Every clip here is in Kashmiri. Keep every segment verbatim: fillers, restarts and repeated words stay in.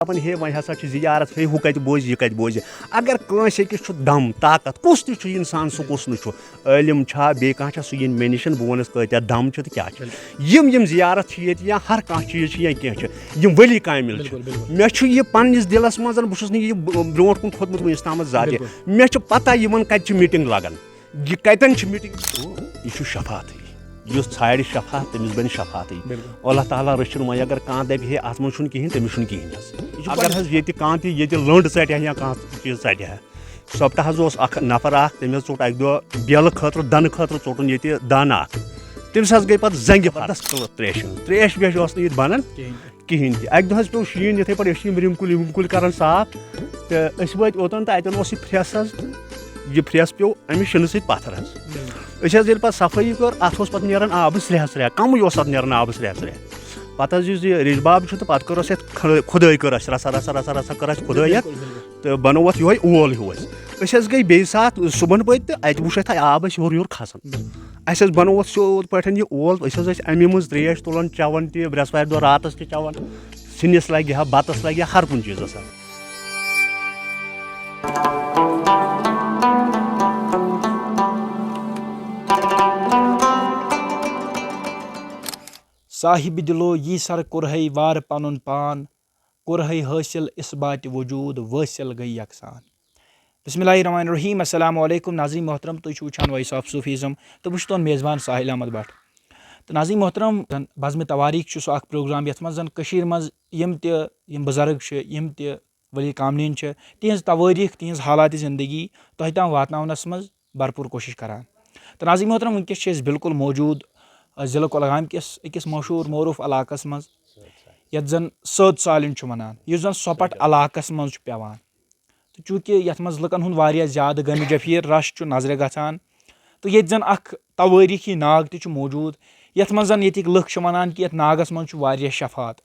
دَپان، ہے، وۄنۍ ہسا چھِ زیارت، ہے، ہُہ کَتہِ بوزِ، یہِ کَتہِ بوزِ۔ اگر کٲنٛسہِ أکِس چھُ دم، طاقت، کُس تہِ چھُ اِنسان، سُہ کُس نہٕ چھُ، عٲلِم چھا، بیٚیہِ کانٛہہ چھا، سُہ یِن مےٚ نِش، بہٕ وَنَس کۭتیٛاہ دم چھِ تہٕ کیٛاہ چھِ۔ بِلکُل۔ یِم، یِم زیارت چھِ ییٚتہِ یا ہر کانٛہہ چیٖز چھِ یا کینٛہہ چھِ، یِم ؤلی کامِل چھِ۔ بِلکُل، بِلکُل۔ مےٚ چھُ یہِ پنٛنِس دِلَس منٛز، بہٕ چھُس نہٕ یہِ ب-، برونٛٹھ کُن کھوٚتمُت وٕنیُک تامَتھ زانٛہہ تہِ۔ بِلکُل۔ مےٚ چھِ پَتہ یِمَن کَتہِ چھِ میٖٹِنٛگ لَگان۔ یہِ کَتٮ۪ن چھِ میٖٹِنٛگ؟ یہِ چھُ شفاعتٕے۔ یُس ژھانٛڈِ شفاعت، تٔمِس بَنہِ شفاعتٕے۔ بِلکُل۔ اللہ تعالیٰ رٔچھِنۍ وۄنۍ، اگر کانٛہہ دَپہِ، ہے، اَتھ منٛز چھُنہٕ کِہیٖنۍ، تٔمِس چھُنہٕ کِہیٖنۍ حظ۔ یہِ چھُ اگر پَنُن حظ ییٚتہِ کانٛہہ تہِ ییٚتہِ لٔنٛڈ ژَٹہِ ہا یا کانٛہہ چیٖز ژَٹہِ ہا، سۄپتہٕ حظ اوس اَکھ نفر اَکھ، تٔمۍ حظ ژوٚٹ اَکہِ دۄہ بیلہٕ خٲطرٕ، دَنہٕ خٲطرٕ ژوٚٹُن ییٚتہِ دَنہٕ اَکھ۔ تٔمِس حظ گٔے پَتہٕ زنٛگہِ فرق۔ ترٛیشہِ ہٕنٛز، ترٛیش ویش ٲس نہٕ ییٚتہِ بَنان۔ کِہیٖنۍ تہِ۔ کِہیٖنۍ تہِ۔ اَکہِ دۄہ حظ پیوٚو شیٖن، یِتھَے پٲٹھۍ أسۍ چھِ یِم رِم کُلۍ وِم کُلۍ کَران صاف، تہٕ أسۍ وٲتۍ اوٚتَن تہٕ اَتٮ۪ن اوس یہِ پھرٛٮ۪س حظ، یہِ پھرٛٮ۪س پیوٚو اَمہِ شِنہٕ سۭتۍ پَتھر حظ۔ بِلکُل۔ أسۍ حظ ییٚلہِ پَتہٕ صفٲیی کٔر، اَتھ اوس پَتہٕ نیران آبہٕ سرٛیٚہہ سرٛیٚہہ، کَمٕے اوس اَتھ نیران آبہٕ سرٛیٚہہ سرٛیٚہہ۔ پَتہٕ حظ یُس یہِ ریٚش باب چھُ تہٕ پَتہٕ کٔر اَسہِ اَتھ کھُدٲے، کھُدٲے کٔر اَسہِ، رَژھا رَژھا رَژھا رَژھا کٔر اَسہِ کھُدٲے اَتھ۔ بِلکُل، بِلکُل۔ تہٕ بَنوو اَتھ یِہوٚے اول ہیوٗ اَسہِ۔ أسۍ حظ گٔے بیٚیہِ ساتہٕ صُبحن پٔتۍ تہٕ اَتہِ وُچھ اَسہِ آب اَسہِ ہیوٚر یور کھَسان۔ بِلکُل۔ اَسہِ حظ بَنوو اَتھ سیوٚد پٲٹھۍ یہِ اول، أسۍ حظ ٲسۍ اَمی منٛز ترٛیش تُلان، چٮ۪وان تہِ، برٛٮ۪سوارِ دۄہ راتَس تہِ چٮ۪وان، سِنِس لَگہِ ہا، بَتَس لَگہِ ہا، ہر کُنہِ چیٖزَس حظ۔ صاحب دلو یی سر کوٚرہے وارٕ پنُن پان، کوٚرہے حٲصِل اثباتِ وجود، وٲصِل گٔے یکسان۔ بسم اللہ الرحمن الرحیم، السلام علیکم ناظرین محترم، تُہۍ چھِو وٕچھان Voice of Sufism تہٕ بہٕ چھُس تُہُنٛد میزبان ساحل احمد بٹ۔ تہٕ ناظرین محترم، بزمِ تواریخ چھُ سُہ اکھ پروگرام یتھ منٛز زن کٔشیٖرِ منٛز یِم تہِ، یِم بُزرگ چھِ، یِم تہِ ولی کامنین چھِ، تِہنٛز توٲریٖخ، تِہنٛز حالات زندگی تۄہہِ تام واتناونس منٛز بھرپوٗر کوٗشِش کران۔ تہٕ ناظرین محترم، وٕنکیٚس چھِ أسۍ بالکل موجود، آ، ضلع کۄلگام کِس أکِس مشہوٗر معروٗف علاقس منٛز، یتھ زن سٲد سالِن چھُ ونان، یُس زن سۄپٹ علاقس منٛز چھُ پٮ۪وان۔ تہٕ چوٗنٛکہِ یتھ منٛز لُکن ہُنٛد واریاہ زیادٕ غمِ جفیر رش چھُ نظرِ گژھان، تہٕ ییٚتہِ زن اکھ توٲریٖخی ناگ تہِ چھُ موجود، یتھ منٛز زن ییٚتِکۍ لُکھ چھِ ونان کہِ یتھ ناگس منٛز چھُ واریاہ شفاعت۔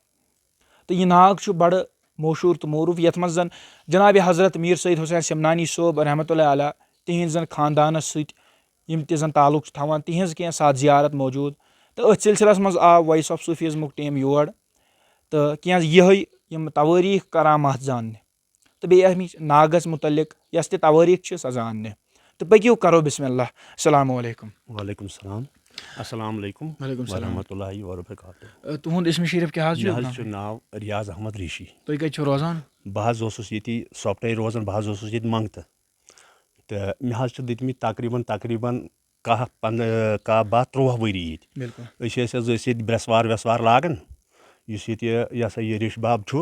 تہٕ یہِ ناگ چھُ بڑٕ مشہوٗر تہٕ معروٗف، یتھ منٛز زن جناب حضرت میر سید حسین سمنانی صٲب رحمتہ اللہ علیہ، تِہنٛدۍ زن خاندانس سۭتۍ یِم تہِ زن تعلق چھِ تھاوان، تِہنٛز کینٛہہ ساتھ زیارت موجود۔ تہٕ أتھۍ سلسلس منٛز آو Voice of Sufismُک team یور، تہٕ کینٛہہ یِہے یِم توٲریٖخ کرامات زاننہِ، تہٕ بیٚیہِ امِچ ناگس متعلق یۄس تہِ توٲریٖخ چھِ، سۄ زاننہِ۔ تہٕ پٔکِو کرو بسم اللہ۔ السلام علیکم۔ وعلیکم السلام۔ السلام علیکم وعلیکم السلام۔ ورحمۃ اللہ وبرکاتہ۔ اَ، تُہُنٛد اسمِ شریٖف کیٛاہ حظ چھُ؟ مےٚ حظ چھُ ناو ریاض احمد ریٖشی۔ تُہۍ کَتہِ چھِو روزان؟ بہٕ حظ اوسُس ییٚتی سۄپٹَے روزان، بہٕ حظ اوسُس ییٚتہِ منٛگتہٕ۔ تہٕ مےٚ حظ چھِ دِتمٕتۍ تقریٖباً، تقریٖباً کاہ، پنٛداہ، کاہ، باہ، تُرٛواہ ؤری ییٚتہِ۔ بِلکُل۔ أسۍ ٲسۍ حظ، ٲسۍ ییٚتہِ برٛٮ۪سوار وٮ۪سوار لاگان۔ یُس ییٚتہِ، یہِ ہسا یہِ ریٚش باب چھُ،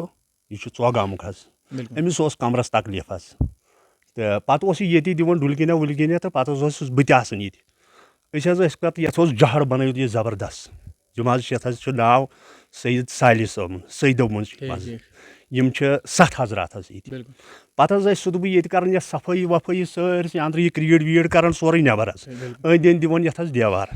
یہِ چھُ ژوگامُک حظ۔ بِلکُل۔ أمِس اوس کمرس تکلیٖف حظ۔ تہٕ پتہٕ اوس یہِ ییٚتی دِوان ڈُلگِنہ وُلگِنہ، تہٕ پتہٕ حظ اوسُس بہٕ تہِ آسان ییٚتہِ۔ أسۍ حظ ٲسۍ پتہٕ، یتھ اوس جہر بنٲوِتھ یہِ زبردست۔ یِم حظ چھِ، یتھ حظ چھُ ناو سید صالح صٲبُن، سیدو منٛز چھِ یِم ٹھیٖک، حظ۔ ٹھیٖک۔ یِم چھِ ستھ حضرات حظ ییٚتہِ۔ بِلکُل۔ پتہٕ حظ ٲسۍ سیوٚدُے ییٚتہِ کران یتھ صفٲیی وفٲیی سٲرسٕے، اندرٕ یہِ کریٖڈ ویٖڈ کران سورُے نٮ۪بر حظ۔ بِلکُل۔ أنٛدۍ أنٛدۍ دِوان یتھ حظ دیوار۔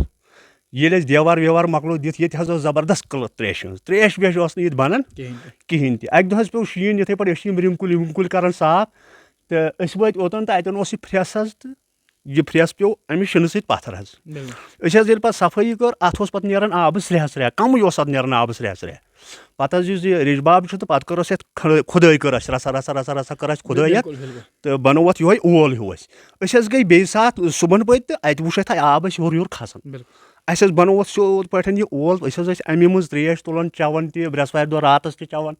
ییٚلہِ اَسہِ دیوار ویوار مۄکلوو دِتھ، ییٚتہِ حظ ٲس زبردست قٕلہٕ ترٛیشہِ ہٕنٛز۔ ترٛیش ویش ٲس نہٕ ییٚتہِ بَنان کِہیٖنۍ تہِ۔ کِہیٖنۍ تہِ۔ اَکہِ دۄہ حظ پیوٚو شیٖن، یِتھَے پٲٹھۍ أسۍ چھِ یِم رِم کُلۍ وِم کُلۍ کَران صاف، تہٕ أسۍ وٲتۍ اوٚتَن تہٕ اَتٮ۪ن اوس یہِ پھرٛٮ۪س حظ، تہٕ یہِ پھرٛٮ۪س پیوٚو اَمہِ شِنہٕ سۭتۍ پَتھَر حظ۔ بِلکُل۔ أسۍ حظ ییٚلہِ پَتہٕ صفٲیی کٔر، اَتھ اوس پَتہٕ نیران آبہٕ سرٛیٚہہ سرٛیٚہہ، کَمٕے اوس اَتھ نیران آبہٕ سرٛیٚہہ سرٛیٚہہ۔ پَتہٕ حظ یُس یہِ ریٚش باب چھُ، تہٕ پَتہٕ کٔر اَسہِ اَتھ کھَ-، کھُدٲے کٔر اَسہِ، رَژھا رَژھا رَژھا رَژھا کٔر اَسہِ کھُدٲے اَتھ۔ بِلکُل، بِلکُل۔ تہٕ بنوو اَتھ یِہوٚے اول ہیوٗ اَسہِ۔ أسۍ حظ گٔے بیٚیہِ ساتہٕ صُبحن پٔتۍ تہٕ اَتہِ وُچھ اَسہِ آب اَسہِ ہیوٚر ہیوٚر کھسان۔ بِلکُل۔ اَسہِ حظ بنوو اَتھ سیوٚد پٲٹھۍ یہِ اول، أسۍ حظ ٲسۍ اَمی منٛز ترٛیش تُلان، چٮ۪وان تہِ، برٛٮ۪سوارِ دۄہ راتَس تہِ چٮ۪وان،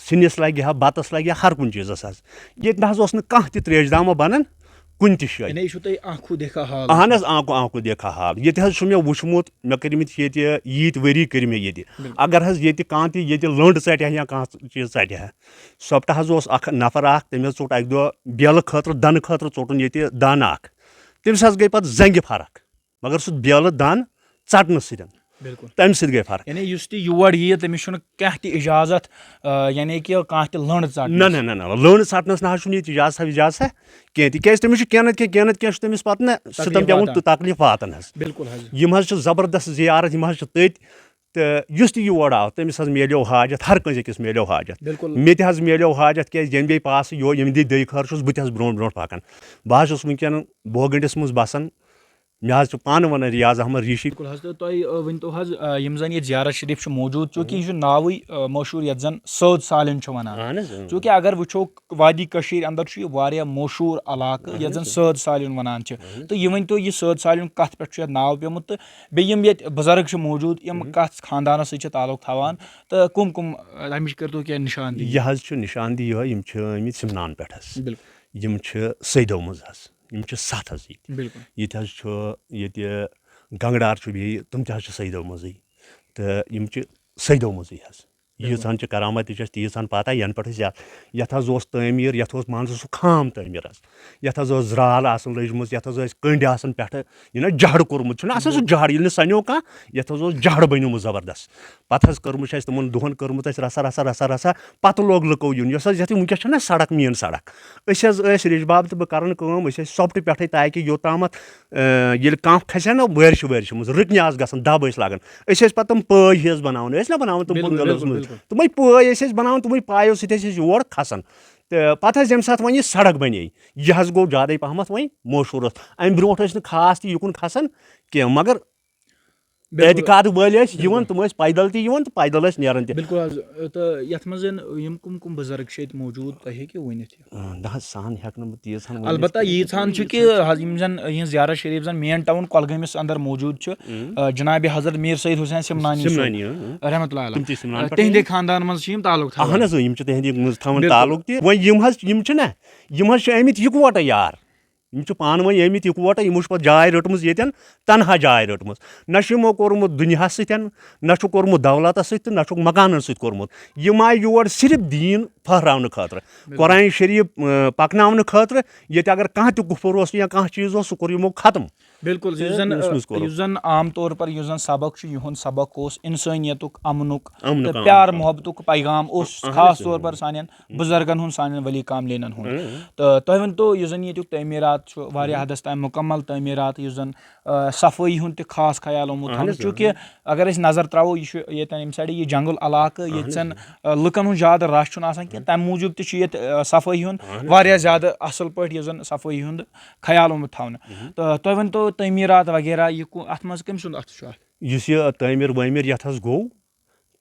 سِنِس لَگہِ ہا، بَتَس لَگہِ ہا، ہر کُنہِ چیٖزَس حظ۔ ییٚتہِ نہ حظ اوس نہٕ کانٛہہ تہِ ترٛیش دامہ بَنان کُنہِ تہِ جایہِ۔ یعنی یہِ چھُو تۄہہِ آنکھو دیکھا حال؟ اہن حظ، آنکھو، آنکھو دیکھا حال۔ ییٚتہِ حظ چھُ مےٚ وُچھمُت، مےٚ کٔرمٕتۍ چھِ ییٚتہِ ییٖتۍ ؤری کٔرۍ مےٚ ییٚتہِ۔ بِلکُل۔ اگر حظ ییٚتہِ کانٛہہ تہِ ییٚتہِ لٔنٛڈ ژَٹہِ ہا یا کانٛہہ چیٖز ژَٹہِ ہا، سۄپٹہٕ حظ اوس اکھ نفر اکھ، تٔمۍ حظ ژوٚٹ اکہِ دۄہ بیلہٕ خٲطرٕ، دنہٕ خٲطرٕ ژوٚٹُن ییٚتہِ دنہٕ اکھ۔ تٔمِس حظ گٔے پتہٕ زنٛگہِ فرق، مگر سُہ بیلہٕ دنہٕ ژٹنہٕ سۭتۍ۔ بِلکُل۔ تمہِ سۭتۍ گٔے فرق۔ یعنی یُس تہِ یور یِیہِ، تٔمِس چھُنہٕ کانٛہہ تہِ اجازت، آ، یعنی کہِ کانٛہہ تہِ لٔنٛڈ ژٹنَس۔ نہ، نہ، نہ، نہ، لٔنٛڈ ژٹنَس نہ حظ چھُنہٕ ییٚتہِ اجازت، اجازت کینٛہہ، تِکیٛازِ تٔمِس چھُ کینٛہہ نتہٕ کینٛہہ، کینٛہہ نتہٕ کینٛہہ چھُ تٔمِس پتہٕ نہ ستم تکلیٖف پٮ۪وان واتان۔ تہٕ تکلیٖف واتان حظ۔ بِلکُل حظ۔ یِم حظ چھِ زبردست زیارت، یِم حظ چھِ تٔتۍ۔ تہٕ یُس تہِ یور آو، تٔمِس حظ میلیو حاجت، ہر کٲنٛسہِ أکِس میلیو حاجت۔ بِلکُل۔ مےٚ تہِ حظ میلیو حاجت، کیٛازِ ییٚمہِ بیٚیہِ پاسہٕ یو، ییٚمہِ دِ دٔے خٲر چھُس بہٕ تہِ حظ برونٛٹھ برونٛٹھ پکان۔ بہٕ حظ چھُس وٕنکٮ۪ن بوگنڈِس منٛز بسان۔ مےٚ حظ چھُ پانہٕ وَنان ریاض احمد ریٖشی۔ بِلکُل حظ، تہٕ تۄہہِ، آ، ؤنۍ تو حظ، آ، یِم زَن ییٚتہِ زیارت شریٖف چھِ موجوٗد، چوٗنٛکہِ یہِ چھُ ناوٕے، آ، مشہوٗر یَتھ زَن سٲد سالیُن چھُ وَنان۔ اہن حظ، اۭں۔ چوٗنٛکہِ اگر وٕچھو وادی کٔشیٖرِ اَندَر چھُ یہِ واریاہ مشہوٗر علاقہٕ، اہن یَتھ زَن حظ، اۭں۔ سٲد سالیُن وَنان چھِ۔ اہن حظ۔ تہٕ یہِ ؤنۍ تو، یہِ سٲد سالیُن کَتھ پٮ۪ٹھ چھُ یَتھ ناو پیوٚمُت، تہٕ بیٚیہِ یِم ییٚتہِ بُزرٕگ چھِ موجوٗد، یِم اہن۔ کَتھ خاندانَس سۭتۍ چھِ تعلق تھاوان، تہٕ کٕم کٕم، آ، اَمِچ کٔرۍتو کینٛہہ نِشاندہی۔ یہِ حظ چھُ نِشاندہی یِہوٚے، یِم چھِ آمٕتۍ سِمنان پٮ۪ٹھ حظ۔ بِلکُل۔ یِم چھِ سیدو منٛز حظ، یِم چھِ سَتھ حظ ییٚتہِ۔ بِلکُل۔ ییٚتہِ حظ چھُ، ییٚتہِ گنٛگہٕ ڈار چھُ بیٚیہِ، تِم تہِ حظ چھِ سیدو منٛزٕے۔ تہٕ یِم چھِ سیدو منٛزٕے حظ۔ بِلکُل۔ ییٖژہن چھِ کرامت، تہِ چھِ اَسہِ تیٖژہن پتہ، یَنہٕ پٮ۪ٹھ أسۍ یَتھ، یَتھ حظ اوس تعمیٖر، یَتھ اوس مان ژٕ سُہ خام تعمیٖر حظ۔ یَتھ حظ ٲس زرٛال آسان لٔجمٕژ، یَتھ حظ ٲسۍ کٔنٛڈۍ آسان پٮ۪ٹھٕ، یہِ نہ جہڑ کوٚرمُت چھُنہ آسان سُہ بِلکُل۔ جہڑ، ییٚلہِ نہٕ سَنیو کانٛہہ، یَتھ حظ اوس جہڑ بنیومُت زبردست۔ پتہٕ حظ کٔرمٕژ چھِ اَسہِ تِمن دۄہن کٔرمٕژ اَسہِ رَژھا، رَژھا، رَژھا، رَژھا۔ پتہٕ لوگ لُکو یُن، یۄس حظ یَتھ وٕنکیٚس چھَنہ سڑک، مین سڑک۔ أسۍ حظ ٲسۍ ریٚش باب تہٕ بہٕ کران کٲم، أسۍ ٲسۍ سۄپٹہٕ پٮ۪ٹھَے تاکہِ یوٚتامَتھ، اَ، ییٚلہِ کانٛہہ کھسہِ ہا نہ بٲرشہِ وٲرشہِ منٛز، رٕکنہِ آسہٕ گژھان، دَب ٲسۍ لاگان۔ أسۍ ٲسۍ پتہٕ تِم پٲے ہِیَس بناوان، ٲسۍ نہ بناوان تِم بِلکُل، بنگلوَس بِلکُل، منٛز۔ بِلکُل۔ تِمَے پٲے ٲسۍ أسۍ بناوان، تِمَے پایو سۭتۍ ٲسۍ أسۍ یور کھسان۔ تہٕ پتہٕ حظ ییٚمہِ ساتہٕ وۄنۍ یہِ سڑک بنے، یہِ حظ گوٚو زیادَے پہمَتھ وۄنۍ مشہوٗرَس۔ اَمہِ برونٛٹھ ٲسۍ نہٕ خاص تہِ یُکُن کھسان کینٛہہ، مگر بِلکُل۔ اعتقاد وٲلۍ ٲسۍ یِوان، بِلکُل۔ تِم ٲسۍ پیدل تہِ یِوان تہٕ پیدل ٲسۍ نیران تہِ۔ بِلکُل حظ، تہٕ یَتھ منٛز زَن یِم کٕم کٕم بُزرٕگ چھِ ییٚتہِ موجوٗد، تۄہہِ ہیٚکِو ؤنِتھ یہِ؟ آ، نہ حظ، سان ہٮ۪کہٕ نہٕ بہٕ تیٖژ ہن ؤنِتھ البتہ کینٛہہ۔ ییٖژ ہن چھُ کہِ ییٖژ ہن چھُ۔ حظ یِم زَن یِہٕنٛز زیارت شریٖف زَن مین ٹاوُن کۄلگٲمِس اندر موجوٗد چھُ، اۭں۔ آ، جناب حضرت میٖر سید حسین سِمنانی صٲب، سِمنانی، اۭں، اۭں۔ رحمتہ اللہ علیہ۔ تِم تہِ چھِ سِمنان آ، پٮ۪ٹھٕے۔ تِہنٛدے خاندان منٛز چھِ یِم تعلق تھاوان۔ اہن حظ، اۭں، یِم چھِ تِہنٛدِ منٛز تھاوان بِلکُل۔ تعلق تہِ۔ وۄنۍ یِم حظ، یِم چھِ نہ، یِم حظ چھِ آمٕتۍ یِکوَٹہٕ یار۔ یِم چھِ پانہٕ ؤنۍ آمٕتۍ یِکوَٹہٕ، یِمو چھِ پَتہٕ جاے رٔٹمٕژ ییٚتٮ۪ن، تنہا جاے رٔٹمٕژ۔ نہ چھُ یِمو کوٚرمُت دُنیاہَس سۭتۍ، نہ چھُ کوٚرمُت دولتَس سۭتۍ تہٕ نہ چھُکھ مکانَن سۭتۍ کوٚرمُت۔ یِم آیہِ یور صرف دیٖن پھٔہراونہٕ خٲطرٕ، بِلکُل۔ قرآن شریٖف، اۭں، پَکناونہٕ خٲطرٕ۔ ییٚتہِ اگر کانٛہہ تہِ کُفُر اوس یا کانٛہہ چیٖز اوس، سُہ کوٚر یِمو ختم۔ بِلکُل، یُس تہٕ زَن، یُس منٛز کوٚرُکھ۔ یُس زَن عام طور پر یُس زَن سبق چھُ، یِہُنٛد سبق اوس اِنسٲنیتُک، اَمنُک امنُک، تہٕ اَمنُک، پیار اَمنُک۔ محبتُک پیغام اوس، اَہَن حظ، خاص طور اۭں۔ پر سانٮ۪ن بُزرگن ہُنٛد، سانٮ۪ن ؤلی کاملینن ہُنٛد۔ اۭں۔ تہٕ تُہۍ ؤنۍ تو، یُس زَن ییٚتیُک تعمیٖرات چھُ، واریاہ اۭں۔ حدس تام مُکمل تعمیٖرات، یُس زَن، آ، صفٲیی ہُنٛد تہِ خاص خیال آمُت اَہَن تھاونہٕ۔ حظ، چوٗنٛکہِ اۭں۔ اگر أسۍ نظر ترٛاوو، یہِ چھُ ییٚتٮ۪ن ییٚمہِ سایڈٕ یہِ جنگل علاقہٕ، اَہَن ییٚتہِ حظ، زَن، اۭں۔ آ، لُکن ہُنٛد زیادٕ رش چھُنہٕ آسان کینٛہہ، اۭں۔ تَمہِ موٗجوٗب تہِ چھُ ییٚتہِ، آ، صفٲیی ہُنٛد اَہَن حظ۔ واریاہ زیادٕ اَصٕل پٲٹھۍ یُس زَن صفٲیی ہُنٛد خیال آمُت تھاونہٕ۔ اۭں۔ تہٕ تُہۍ ؤنۍ تو، تعمیٖرات وغیرہ، یہِ کو-، اَتھ منٛز کٔمۍ سُنٛد اَتھٕ چھُ اَتھ؟ یُس یہِ تعمیٖر وٲمیٖر یَتھ حظ گوٚو،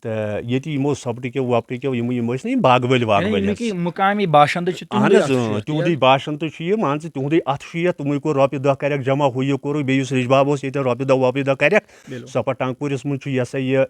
تہٕ ییٚتہِ یِمو سۄپٹہٕ کیو وۄپٹہٕ کیو، یِم، یِم ٲسۍ نہ یِم باغہٕ وٲلۍ واغہٕ یعنی وٲلۍ ییٚمِکۍ حظ۔ یِم مُقامی باشندٕ چھِ، اہن تِہُنٛدُے حظ، اَتھٕ چھُ اۭں، یَتھ، تِہُنٛدُے یہِ؟ باشند تہِ چھُ یہِ، مان ژٕ، تِہُنٛدُے اَتھٕ چھُ یَتھ، تِموٕے کوٚر رۄپیہِ دَہ کَرٮ۪کھ جمع، ہُہ یہِ کوٚرُکھ، بیٚیہِ یُس ریٚش باب اوس ییٚتٮ۪ن رۄپیہِ دَہ وۄپیہِ دَہ کَرٮ۪کھ، بِلکُل۔ سۄ پَتہٕ ٹانٛگپوٗرِس منٛز چھُ یہِ ہسا یہِ،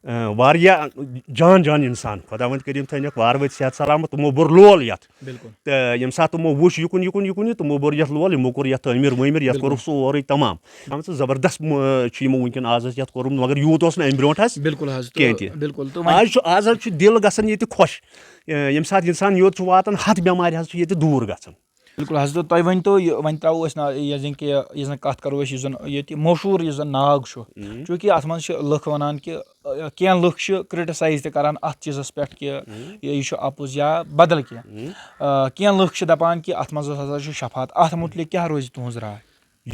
اۭں، واریاہ جان جان اِنسان، خۄداوند کٔرِنۍ تھٲینَکھ وارٕ وٲتۍ صحت سلامت، تِمو بوٚر لول یَتھ۔ بِلکُل۔ تہٕ ییٚمہِ ساتہٕ تِمو وُچھ یِکُن، یِکُن، یِکُن، یہِ، تِمو بوٚر یَتھ لول، یِمو کوٚر یَتھ تعمیٖر وٲمیٖر، یَتھ بِلکُل۔ کوٚرُکھ سورُے تمام۔ مان ژٕ، زبردست مُ-، چھُ یِمو وٕنکیٚن آز اَسہِ یَتھ کوٚرمُت، مگر یوٗت اوس نہٕ اَمہِ برونٛٹھ حظ بِلکُل حظ، تہٕ کینٛہہ تہِ۔ بِلکُل، تہٕ وۄنۍ آز چھُ، آز حظ چھُ دِل گژھان ییٚتہِ خۄش۔ اے، ییٚمہِ ساتہٕ اِنسان یوٚت چھُ واتان، ہَتھ بٮ۪مارِ حظ چھِ ییٚتہِ دوٗر گژھان۔ بِلکُل حظ، تہٕ تۄہہِ ؤنۍ تو یہِ، وۄنۍ ترٛاوو أسۍ نا-، یۄس زَن کہِ، یۄس زَن کَتھ کَرو أسۍ، یُس زَن ییٚتہِ مشہوٗر یُس زَن ناگ چھُ، اۭں۔ چوٗنٛکہِ اَتھ منٛز چھِ لُکھ وَنان کہِ، اَ، کینٛہہ لُکھ چھِ criticize تہِ کَران اَتھ چیٖزَس پٮ۪ٹھ کہِ اۭں۔ یہِ، یہِ چھُ اَپُز یا بدل کینٛہہ۔ اۭں۔ آ، کینٛہہ لُکھ چھِ دَپان کہِ اَتھ منٛز ہسا چھُ شفاعت۔ اَتھ مُتعلِق کیٛاہ روزِ تُہٕنٛز راے؟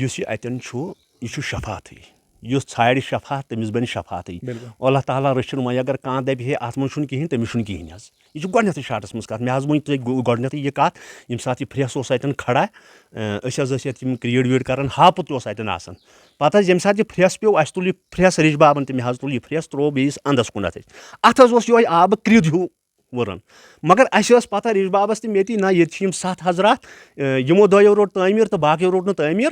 یُس یہِ اَتٮ۪ن چھُ، یہِ چھُ شفاعتٕے۔ یُس ژھانٛڈِ شفاعت، تٔمِس بَنہِ شفاعتٕے۔ بِلکُل۔ اللہ تعالیٰ رٔچھِنۍ، وۄنۍ اگر کانٛہہ دَپہِ ہے اَتھ منٛز چھُنہٕ کِہیٖنۍ، تٔمِس چھُنہٕ کِہیٖنۍ حظ۔ یہِ چھُ گۄڈٕنٮ۪تھٕے شاٹَس منٛز کَتھ۔ مےٚ حظ ؤنۍ تۄہہِ گۄ-، گۄڈٕنٮ۪تھٕے یہِ کَتھ، ییٚمہِ ساتہٕ یہِ پھرٛٮ۪س اوس اَتٮ۪ن کھڑا، اَ، أسۍ حظ ٲسۍ یَتھ یِم کرٛیٖڈ ویٖڈ کَران، ہاپُت تہِ اوس اَتٮ۪ن آسان۔ پَتہٕ حظ ییٚمہِ ساتہٕ یہِ پھرٛٮ۪س پیوٚو، اَسہِ تُل یہِ پھرٛٮ۪س ریٚش بابَن تہٕ مےٚ حظ تُل یہِ پھرٛٮ۪س، ترٛوو بیٚیِس اَنٛدَس کُنَتھ أسۍ۔ اَتھ حظ اوس یِہوٚے آبہٕ کِرٛد ہیوٗ وُران۔ مگر اَسہِ ٲس پَتہ ریٚش بابَس تہِ مےٚ تہِ، نہ، ییٚتہِ چھِ یِم سَتھ حضرات، اَ، یِمو دۄیو روٚٹ تعمیٖر تہٕ باقیو روٚٹ نہٕ تعمیٖر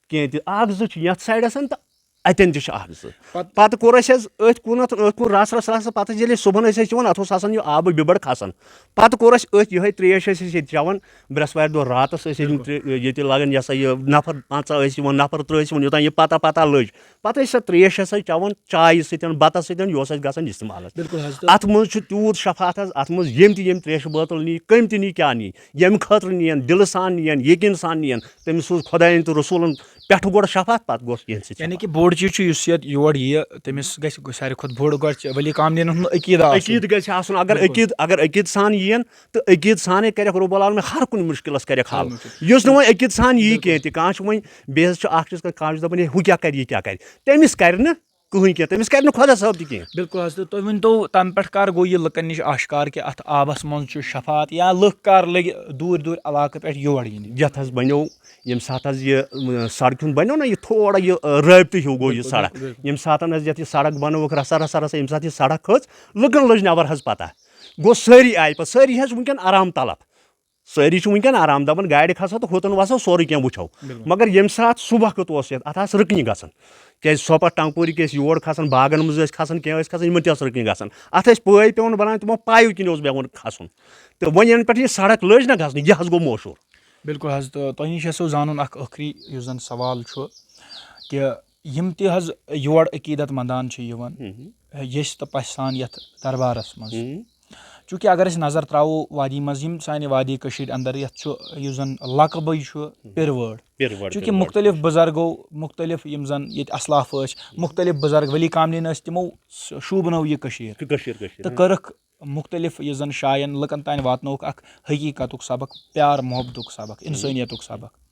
کینٛہہ تہِ۔ اَکھ زٕ چھِ یَتھ سایڈَس تہٕ اَتٮ۪ن تہِ چھِ اَکھ زٕ۔ پَتہٕ پَتہٕ کوٚر اَسہِ حظ أتھۍ کُنَتھ، أتھۍ کُن رَژھ رَژھ رَژھ، پَتہٕ حظ ییٚلہِ أسۍ صُبحن ٲسۍ اَسہِ یِوان، اَتھ اوس آسان یہِ آبہٕ بِبَڑ کھَسان۔ پَتہٕ کوٚر اَسہِ أتھۍ یِہوٚے ترٛیش ٲسۍ أسۍ ییٚتہِ چٮ۪وان، برٛٮ۪سوارِ دۄہ راتَس ٲسۍ أسۍ یِم بِلکُل۔ ترٛے-، ییٚتہِ لاگان یہِ ہسا یہِ نفر پنٛژاہ ٲسۍ یِوان، نفر ترٛہ ٲسۍ یِوان، یوٚتام یہِ پَتہ پَتہ لٔج۔ پَتہٕ ٲسۍ سۄ ترٛیش ہسا چٮ۪وان چایہِ سۭتۍ، بَتَس سۭتۍ، یہِ اوس اَسہِ گژھان استعمال حظ۔ بِلکُل حظ، تہٕ اَتھ منٛز چھُ تیوٗت شفاعت حظ، اَتھ منٛز ییٚمۍ تہِ ییٚمۍ ترٛیشہِ بٲتل نی، کٔمۍ تہِ نی، کیٛاہ نی، ییٚمہِ خٲطرٕ نِیَن، دِلہٕ سان نِیَن، یقیٖن سان نِیَن، تٔمِس سوٗز خۄدایَن تہٕ رسوٗلَن پٮ۪ٹھٕ گۄڈٕ شفاعت، پَتہٕ گوٚژھ یِہِنٛدِ سۭتۍ یعنی شفاعت۔ کہِ بوٚڑ چیٖز چھُ یُس یَتھ یور یِیہِ، تٔمِس گژھِ ساروی کھۄتہٕ بوٚڑ گۄڈٕ چھِ ؤلی کاملینَن ہُنٛد عقیٖدٕ آسُن۔ عقیٖدٕ گژھِ آسُن، اگر بِلکُل۔ عقیٖدٕ، اگر عقیٖدٕ سان یِیَن تہٕ عقیٖدٕ سانٕے کَرٮ۪کھ رۄب العالمین ہر کُنہِ مُشکِلَس کَرٮ۪کھ حل۔ حل مُشکِل۔ یُس نہٕ وۄنۍ عقیٖدٕ سان یی بِلکُل۔ کینٛہہ تہِ، کانٛہہ چھُ وۄنۍ، بیٚیہِ حظ چھُ اَکھ چیٖز، کانٛہہ چھُ دَپان، ہے، ہُہ کیٛاہ کَرِ، یہِ کیٛاہ کَرِ؟ تٔمِس کَرِ نہٕ، کٕہٕنۍ کینٛہہ، تٔمِس کَرِ نہٕ خۄدا صٲب تہِ کینٛہہ۔ بِلکُل حظ۔ تہٕ تُہۍ ؤنۍ تو، تَمہِ پٮ۪ٹھ کَر گوٚو یہِ لُکَن نِش آشکار کہِ اَتھ آبَس منٛز چھُ شفاعت، یا لُکھ کَر لٔگۍ دوٗرِ دوٗرِ علاقہٕ پٮ۪ٹھ یور یِنہِ؟ یَتھ حظ بَنیو، ییٚمہِ ساتہٕ حظ یہِ م، سڑکہِ ہُنٛد بَنیو نہ یہِ تھوڑا یہِ ٲ، رٲبطہٕ ہیوٗ گوٚو یہِ سڑک۔ ییٚمہِ ساتہٕ حظ یَتھ یہِ سڑک بَنٲوٕکھ رَسا رَسا رَسا، ییٚمہِ ساتہٕ یہِ سڑک کھٔژ، لُکَن لٔج نٮ۪بر حظ پَتہ۔ گوٚو سٲری آیہِ پَتہٕ، سٲری حظ چھِ وٕنکٮ۪ن آرام طلب۔ سٲری چھِ وٕنکٮ۪ن آرام، دَپان گاڑِ کھسو تہٕ ہوٚتَن وَسو، سورُے کینٛہہ وٕچھو۔ مگر ییٚمہِ ساتہٕ سُہ وقت اوس یَتھ، اَتھ آسہٕ رٕکنہِ گژھان۔ کیٛازِ سۄ پَتہٕ ٹنٛگپوٗرِکۍ ٲسۍ یور کھسان، باغَن منٛز ٲسۍ کھسان، کینٛہہ ٲسۍ کھسان، یِمَن تہِ ٲس رٕکنہِ گژھان۔ اَتھ ٲسۍ پٲے پٮ۪وان بَناوٕنۍ، تِمو پایو کِنۍ اوس پٮ۪وان کھسُن۔ تہٕ وۄنۍ یَنہٕ پٮ۪ٹھ یہِ سڑک لٔج نہ گژھنہِ، یہِ حظ گوٚو مشہوٗر۔ بِلکُل حظ۔ تہٕ تۄہہِ نِش یَژھو زانُن اَکھ ٲخری یُس زَن سوال چھُ کہِ یِم تہِ حظ یور عقیٖدت مندان چھِ یِوان، یژھِ تہٕ پَژھِ سان یَتھ دربارَس منٛز۔ چوٗنٛکہِ اگر أسۍ نظر ترٛاوو وادی منٛز، یِم سانہِ وادی کٔشیٖرِ اندر یَتھ چھُ، یُس زَن لقبٕے چھُ پِروٲڑ۔ پِروٲڑ، چوٗنٛکہِ پِروٲڑ۔ مُختٔلِف بُزرگو، مُختٔلِف یِم زَن ییٚتہِ اَسلاف ٲسۍ، مُختٔلِف بُزرگ ؤلی کاملین ٲسۍ، تِمو س- شوٗبنٲو یہِ کٔشیٖر۔ کٔشیٖر، کٔشیٖر، تہٕ ہاں۔ کٔرٕکھ مُختٔلِف یُس زَن شایَن لُکَن تام واتنووُکھ اَکھ حقیٖقتُک سبق، پیار محبتُک سبق، اِنسٲنیتُک سبق۔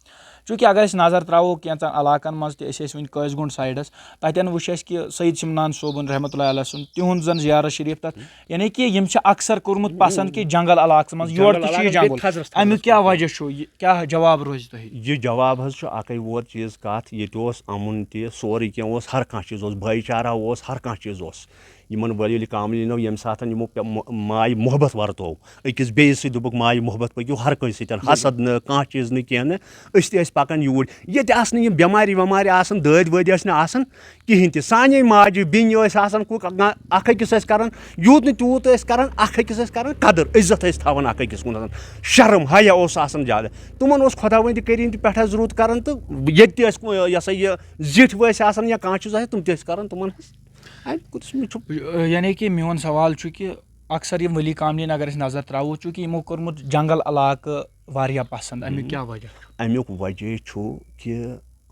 چوٗنٛکہِ اگر أسۍ نظر ترٛاوو کینٛژَن علاقَن منٛز تہِ، أسۍ ٲسۍ وٕنہِ قٲضۍ گُنٛڈ سایڈَس، تَتٮ۪ن وٕچھ اَسہِ کہِ سعید سمنان صٲبُن رحمتہ اللہ علیہ سُنٛد، تِہُنٛد زَن زیارت شریٖف تَتھ، یعنی کہِ یِم چھِ اکثر کوٚرمُت پسنٛد کہِ جنگل علاقَس منٛز، یورٕ جنگل تہِ چھُ یہِ علاقَس جنگل۔ بیٚیہِ تھزرَس اَمیُک کھسنَس کیٛاہ منٛز۔ وجہ چھُ؟ یہِ کیٛاہ جواب روزِ تۄہہِ؟ یہِ جواب حظ چھُ اَکٕے ووت چیٖز کَتھ، ییٚتہِ اوس اَمُن تہِ، سورُے کینٛہہ اوس، ہر کانٛہہ چیٖز اوس، بھٲے چارہ اوس، ہر کانٛہہ چیٖز اوس۔ یِمن ولی کاملینو ییٚمہِ ساتہٕ یِمو پے- مو- ماے محبت ورتوو، أکِس بیٚیِس سۭتۍ دوٚپُکھ، ماے محبت پٔکِو ہر کٲنٛسہِ سۭتۍ، حسد نہٕ، کانٛہہ چیٖز نہٕ، کینٛہہ نہٕ، أسۍ تہِ ٲسۍ پکان یوٗرۍ۔ ییٚتہِ آسہٕ نہٕ یِم بٮ۪مارِ وٮ۪مارِ آسان، دٲدۍ وٲدۍ ٲسۍ نہٕ آسان کِہینۍ تہِ۔ سانے ماجہِ بیٚنہِ ٲسۍ آسان، کُ- اکھ أکِس ٲسۍ کران، یوٗت نہٕ تیوٗت ٲسۍ کران، اکھ أکِس ٲسۍ کران قدٕر، عزت ٲسۍ تھاوان اکھ أکِس کُن، شرم حیا اوس آسان زیادٕ۔ تِمن اوس خۄداوندِ کریم تہِ پٮ۪ٹھ حظ رُت کران، تہٕ ییٚتہِ تہِ ٲسۍ، یہِ ہسا یہِ، زِٹھۍ وٲسۍ آسان یا کانٛہہ چیٖز آسہِ، تِم تہِ ٲسۍ کران تِمن حظ۔ اَمہِ کُس مےٚ چھُ۔ یعنی کہِ میون سوال چھُ کہِ اکثر یِم ؤلی کاملین اگر أسۍ نظر ترٛاوو، چوٗنٛکہِ یِمو کوٚرمُت جنگل علاقہٕ واریاہ پسنٛد، اَمیُک کیٛاہ وجہ چھُ؟ اَمیُک وجہ چھُ کہِ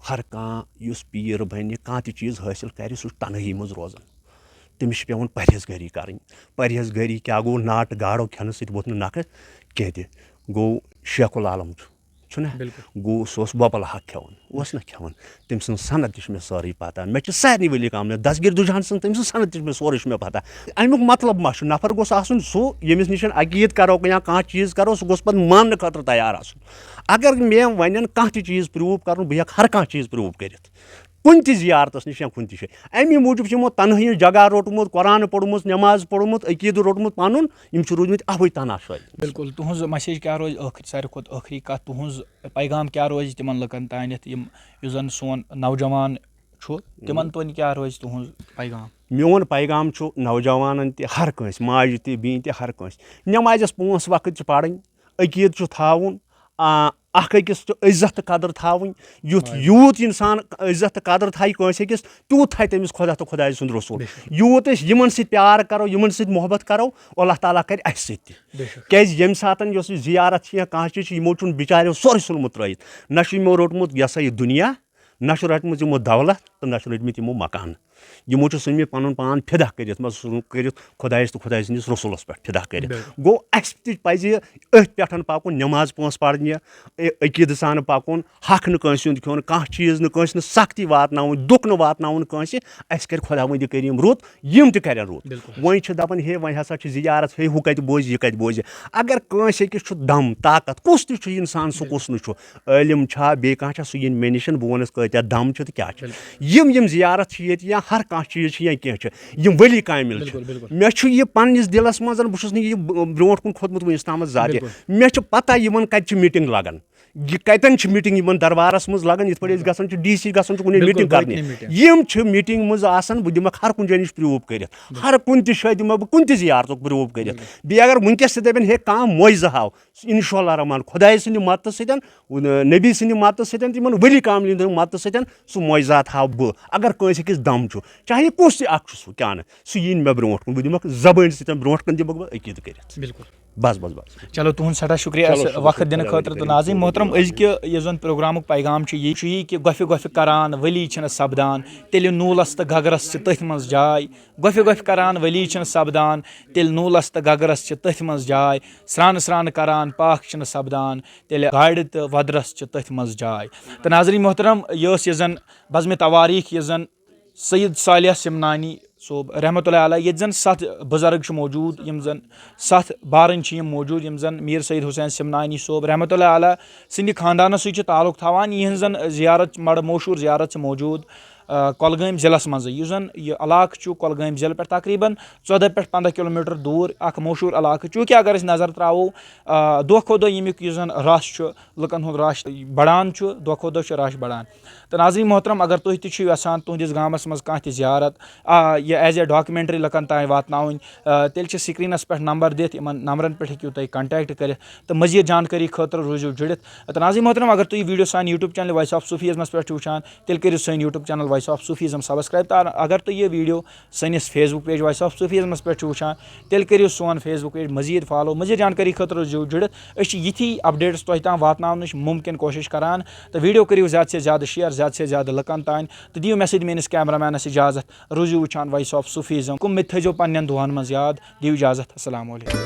ہر کانٛہہ یُس پیٖر بَنہِ، کانٛہہ تہِ چیٖز حٲصِل کَرِ، سُہ چھُ تنہٲیی منٛز روزان۔ تٔمِس چھِ پٮ۪وان پرہیزگٲری کَرٕنۍ۔ پرہیزگٲری کیٛاہ گوٚو؟ ناٹہٕ گاڈو کھٮ۪نہٕ سۭتۍ ووٚتھ نہٕ نَکھٕ کینٛہہ تہِ۔ گوٚو شیخ العالم چھُ، چھُنہ؟ گوٚو سُہ اوس بۄپلہٕ ہَکھ کھٮ۪وان، اوس نہ کھٮ۪وان؟ تٔمۍ سٕنٛز سند تہِ چھِ مےٚ سٲرٕے پَتہ۔ مےٚ چھِ سارنٕے ؤلی کاملین، دستگیٖر دُجہان سٕنٛز، تٔمۍ سٕنٛز سند تہِ چھِ مےٚ سورُے چھُ مےٚ پَتہ۔ اَمیُک مطلب ما چھُ نفر گوٚژھ آسُن سُہ، ییٚمِس نِش عقیٖد کَرو یا کانٛہہ چیٖز کَرو، سُہ گوٚژھ پَتہٕ ماننہٕ خٲطرٕ تیار آسُن۔ اگر مےٚ وَنن کانٛہہ تہِ چیٖز پرٛوٗو کَرُن، بہٕ ہٮ۪کہٕ ہر کانٛہہ چیٖز پرٛوٗو کٔرِتھ۔ کُنہِ تہِ زیارتس نِش یا کُنہِ تہِ جایہِ۔ اَمی موٗجوٗب چھِ یِمو تنہٲیی ہُنٛد جگہ روٚٹمُت، قرآن پوٚرمُت، نٮ۪ماز پوٚرمُت، عقیٖدٕ روٚٹمُت پنُن، یِم چھِ روٗدمٕتۍ اَوَے تنہا شٲعر۔ بِلکُل، تُہٕنٛز مسیج کیٛاہ روزِ ٲخٕر، ساروی کھۄتہٕ ٲخری کَتھ، تُہٕنٛز پیغام کیٛاہ روزِ تِمن لُکن تانٮ۪تھ، یِم، یُس زن سون نوجوان چھُ، تِمن تام کیٛاہ روزِ تُہُنٛز پیغام؟ میون پیغام چھُ نوجوانن تہِ، ہر کٲنٛسہِ، ماجہِ تہِ، بیٚنہِ تہِ، ہر کٲنٛسہِ، نٮ۪مازٮ۪س پانٛژھ وقت چھِ پرٕنۍ، عقیٖدٕ چھُ تھاوُن، آ، اکھ أکِس چھُ عزت تہٕ قدر تھاوٕنۍ۔ یُتھ یوٗت انسان عزت تہٕ قدر تھایہِ کٲنٛسہِ أکِس، تیوٗت تھایہِ تٔمِس خۄدا تہٕ خۄدایہِ سُنٛد رسول۔ یوٗت أسۍ یِمن سۭتۍ پیار کرو، یِمن سۭتۍ محبت کرو، اللہ تعالیٰ کرِ اَسہِ سۭتۍ تہِ۔ کیازِ ییٚمہِ ساتن یۄس یہِ زیارت چھِ یا کانٛہہ چیٖز چھِ، یِمو چھُنہٕ بِچاریو سورُے ژھُنمُت ترٲیِتھ۔ نہ چھُ یِمو روٚٹمُت یہِ ہسا یہِ دُنیا، نہ چھُ رٔٹمٕژ یِمو دولت تہٕ نہ چھُ رٔٹمٕتۍ یِمو مکان۔ یِمو چھُ ژھُنمُت پنُن پان فدا کٔرِتھ، مطلب، سُہ کٔرِتھ خۄدایس تہٕ خۄدایہِ سٕنٛدِس رسولس پٮ۪ٹھ فدا کٔرِتھ۔ گوٚو، اَسہِ تہِ پزِ أتھۍ پٮ۪ٹھ پکُن، نٮ۪ماز پانٛژھ پرنہِ، اے-، عقیٖدٕ سان پکُن، حق نہٕ کٲنٛسہِ ہُنٛد کھیوٚن، کانٛہہ چیٖز نہٕ کٲنٛسہِ نہٕ سختی واتناوٕنۍ، دُکھ نہٕ واتناوُن کٲنٛسہِ۔ اَسہِ کرِ خۄداوندِ کریم رُت، یِم تہِ کرن رُت۔ وۄنۍ چھِ دپان، ہے، وۄنۍ ہسا چھِ زیارت، ہے، ہُہ کتہِ بوزِ، یہِ کتہِ بوزِ۔ اگر کٲنٛسہِ أکِس چھُ دم، طاقت، کُس تہِ چھُ انسان، سُہ کُس نہٕ چھُ، عٲلِم چھا، بیٚیہِ کانٛہہ چھا، سُہ یِن مےٚ نِش، بہٕ وَنَس کۭتیٛاہ دَم چھِ تہٕ کیٛاہ چھِ۔ یِم یِم زیارت چھِ ییٚتہِ یا ہر کانٛہہ چیٖز چھِ یا کینٛہہ چھِ، یِم ؤلی کامِل چھِ۔ مےٚ چھُ یہِ پنٛنِس دِلَس منٛز، بہٕ چھُس نہٕ یہِ ب- برونٛٹھ کُن کھوٚتمُت وٕنیُک تامَتھ زانٛہہ تہِ۔ مےٚ چھِ پَتہ یِمَن کَتہِ چھِ میٖٹِنٛگ لَگان، یہِ کَتٮ۪ن چھِ میٖٹِنٛگ یِمَن دربارَس منٛز لَگان، یِتھ پٲٹھۍ أسۍ گژھان چھِ ڈی سی، گژھان چھِ کُنہِ میٖٹِنٛگ کَرنہِ۔ یِم چھِ میٖٹِنٛگ منٛز آسان، بہٕ دِمَکھ ہر کُنہِ جایہِ نِش پرٛوٗف کٔرِتھ، ہر کُنہِ تہِ جایہِ دِمَکھ بہٕ کُنہِ تہِ زیارتُک پرٛوٗف کٔرِتھ۔ بیٚیہِ اگر وٕنکیٚس تہِ دَپن، ہے، کانٛہہ معجزٕ ہاو، انشاء اللہ الرحمن، خۄدایہِ سٕنٛدِ مدتہٕ سۭتۍ، نبی سٕنٛدِ مدتہٕ سۭتۍ، تِمن ؤلی کاملین ہٕنٛدِ مدتہٕ سۭتۍ، سُہ معجزات ہاو بہٕ۔ اگر کٲنٛسہِ أکِس دم چھُ، چاہے کُس تہِ اکھ چھُ سُہ، کیٛاہ نہٕ، سُہ یِیہِ نہٕ مےٚ برونٛٹھ کُن، بہٕ دِمکھ زبٲنۍ سۭتۍ برونٛٹھ کُن، دِمکھ بہٕ عقیٖدٕ کٔرِتھ۔ بِلکُل۔ بس، بس، بس۔ چلو، تُہُنٛد سٮ۪ٹھاہ شُکریہ، چلو، اَسہِ شُکریہ، وقت دِنہٕ خۄداوندِ خٲطرٕ تہٕ کریم۔ ناظرین محترم، أزکہِ یُس زن پروگرامُک پیغام چھُ، یہِ چھُ یی کہِ گۄپھِ گۄپھِ کران ولی چھِنہٕ سپدان، تیٚلہِ نوٗلس تہٕ گگرس چھِ تٔتھۍ منٛز جاے۔ گۄپھِ گۄپھِ کران ولی چھِنہٕ سپدان، تیٚلہِ نوٗلس تہٕ گگرس چھِ تٔتھۍ منٛز جاے۔ سرٛانہٕ سرٛانہٕ کران پاکھ چھِنہٕ سپدان، تیٚلہِ گاڑِ تہٕ وۄدرس چھِ تٔتھۍ منٛز جاے۔ تہٕ ناظرین محترم، یہِ ٲس یہِ زن بزمِ تواریٖخ، یہِ زن سید صالح سمنانی صٲب رحمۃ اللہ علیہ، ییٚتہِ زَن ستھ بُزرگ چھِ موجوٗد، یِم زَن ستھ بارٕنۍ چھِ یِم موجوٗد، یِم زَن میٖر سید حسین سمنانی صٲب رحمۃ اللہ علیہ سٕنٛدِ خاندانَس سۭتۍ چھِ تعلق تھاوان۔ یِہٕنٛز زَن زیارت، بڑٕ مشہوٗر زیارت چھِ موجوٗد، آ، کۄلگٲمۍ ضلعس منٛزٕے، یُس زَن یہِ علاقہٕ چھُ کۄلگٲمۍ ضلعہٕ پٮ۪ٹھ تقریٖباً ژۄداہ پٮ۪ٹھ پنٛداہ کلوٗمیٖٹر دوٗر اکھ مشہوٗر علاقہٕ۔ چوٗنٛکہِ اگر أسۍ نظر ترٛاوو، آ، دۄہ کھۄتہٕ دۄہ ییٚمیُک یُس زَن رش چھُ، لُکن ہُنٛد رش بڑان چھُ، دۄہ کھۄتہٕ دۄہ چھُ رش بڑان۔ تہٕ ناظرین محترم، اگر تُہۍ تہِ چھِو یژھان تُہنٛدِس گامس منٛز کانٛہہ تہِ زیارت، آ، یہِ as a documentary لُکن تام واتناوٕنۍ، آ، تیٚلہِ چھِ screenس پٮ۪ٹھ نمبر دِتھ، یِمن نمبرن پٮ۪ٹھ ہیٚکِو تُہۍ contact کٔرِتھ تہٕ مزید جانکٲری خٲطرٕ روٗزِو جُڑِتھ۔ تہٕ ناظرین محترم، اگر تُہۍ یہِ video سانہِ YouTube channel Voice of Sufismس پٮ۪ٹھ چھِو وٕچھان، تیٚلہِ کٔرِو سٲنۍ YouTube channel Voice of Sufism subscribe۔ تہٕ اگر تُہۍ یہِ video سٲنِس Facebook page Voice of Sufismس پٮ۪ٹھ چھِو وٕچھان، تیٚلہِ کٔرِو سون Facebook page مزید follow۔ مزید جانکٲری خٲطرٕ روٗزِو جُڑِتھ۔ أسۍ چھِ یِتھی updates تۄہہِ تام واتناونٕچ مُمکِن کوٗشِش کران۔ تہٕ video کٔرِو زیادٕ سے زیادٕ share، زیادٕ سے زیادٕ لُکن تام، تہٕ دِیِو message میٲنِس cameramanس اجازت۔ روٗزِو وٕچھان Voice of Sufism۔ کُم مےٚ تھٲیزیو پننٮ۪ن دُعن منٛز یاد۔ دِیِو اجازت۔ السلام علیکم۔